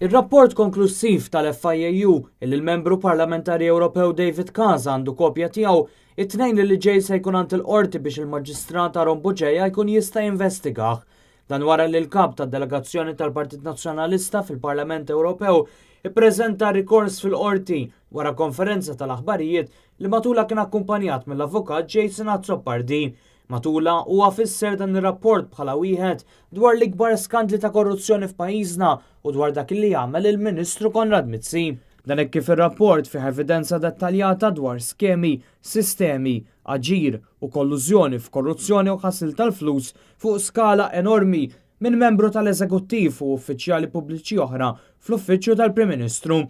Ir-rapport konklussiv tal-FIAU illi l-Membru Parlamentari Ewropew David Casa għandu kopja tiegħu, it-Tnejn li ġej se jkun għand il-Qorti biex il-Maġistrat Aaron Bugeja jkun jista' jinvestigah. Dan wara li l-Kap tad-Delegazzjoni tal-Partit Nazzjonalista fil-Parlament Ewropew ippreżenta rikors fil-Qorti wara konferenza tal-aħbarijiet li matulha kien akkumpanjat mill-Avukat Jason Azzopardi. Matulha huwa fisser dan ir-rapport bħala wieħed dwar l-ikbar skandli ta' korruzzjoni f'pajjiżna u dwar dak li għamel il-Ministru Konrad Mizzi. Dan hekk kif ir-rapport fih evidenza dettaljata dwar skemi, sistemi, aġir u kollużjoni f'korruzzjoni u ħasil tal-flus fuq skala enormi minn membru tal-eżekuttiv u uffiċjali pubbliċi oħra fl-Uffiċċju tal-Prim Ministru.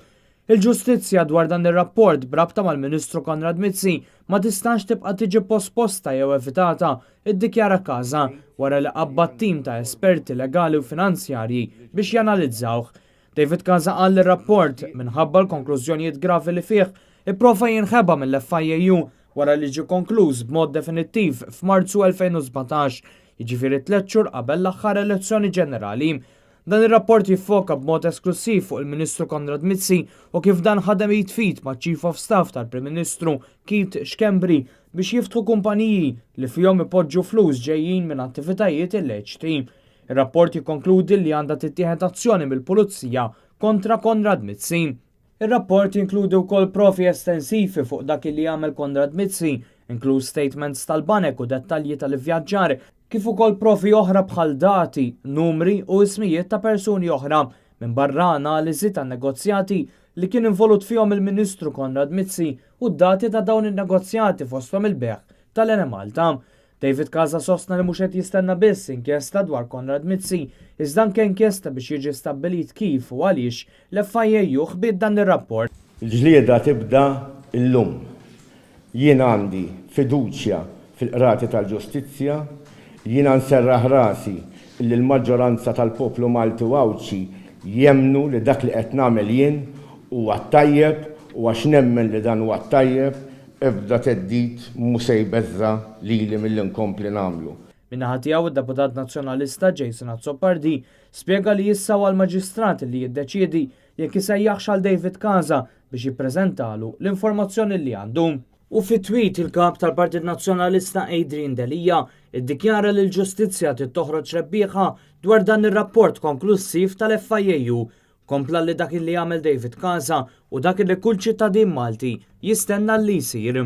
Il-ġustizzja dwar dan ir-rapport b'rabta mal-Ministru Konrad Mizzi ma tistax tibqa' tiġi posposta jew evitata, iddikjara Casa wara li qabbad tim ta' esperti legali u finanzjarji biex janalizzawh. David Casa qal li r-rapport, minħabba l-konklużjonijiet gravi li fih, ipprova jinħeba mill-FIAU wara li ġie konkluż b'mod definittiv f'Marzu 2017, jiġifieri tlett xhur qabel l-aħħar elezzjoni ġenerali. Dan ir-rapport jiffoka b'mod esklussiv fuq il-Ministru Konrad Mizzi u kif dan ħadem id f'id maċ-Chief of Staff tal-Prim Ministru Keith Schembri biex jiftħu kumpaniji li fihom ipoġġu flus ġejjin minn attivitajiet illeċiti. Ir-rapport jikkonkludi li għandha tittieħed azzjoni mill-Pulizija kontra Konrad Mizzi. Ir-rapport jinkludi wkoll provi estensivi fuq dak li għamel Konrad Mizzi, inkluż statements tal-banek u dettalji tal-ivvjaġġar, kif ukoll provi oħra bħal dati, numri u ismijiet ta' persuni oħra, minbarra analiżi tan-negozjati li kien involut fihom il-Ministru Konrad Mizzi u d-dati ta' dawn in-negozjati fosthom il-bejgħ tal-Enemalta. David Casa sostna li mhux qed jistenna biss inkjesta dwar Konrad Mizzi, iżda anke inkjesta biex jiġi stabbilit kif u għaliex l-FIAU ħbiet dan ir-rapport. Il-ġlieda tibda llum. Jien għandi fiduċja fil-Qrati tal-Ġustizzja. Jiena nserraħ rasi illi l-maġġoranza tal-poplu Malti u Għawdxi jemmnu li dak li qed nagħmel jien huwa t-tajjeb u għax nemmen li dan huwa t-tajjeb, Ebda theddid mhu se jbeżża' lili milli nkompli nagħmlu. Min-naħa tiegħu d-Deputat Nazzjonalista Jason Azzopardi spjega li issa huwa l-Maġistrat li jiddeċiedi jekk isejjaħx għal David Casa biex jippreżentalu l-informazzjoni li għandu. U fi tweet il-Kap tal-Partit Nazzjonalista Adrian Delia iddikjara li l-ġustizzja trid toħroġ rebbieħa dwar dan ir-rapport konklussiv tal-FIAU Kompla li dak li għamel David Casa hu dak li kull ċittadin Malti jistenna li jsir.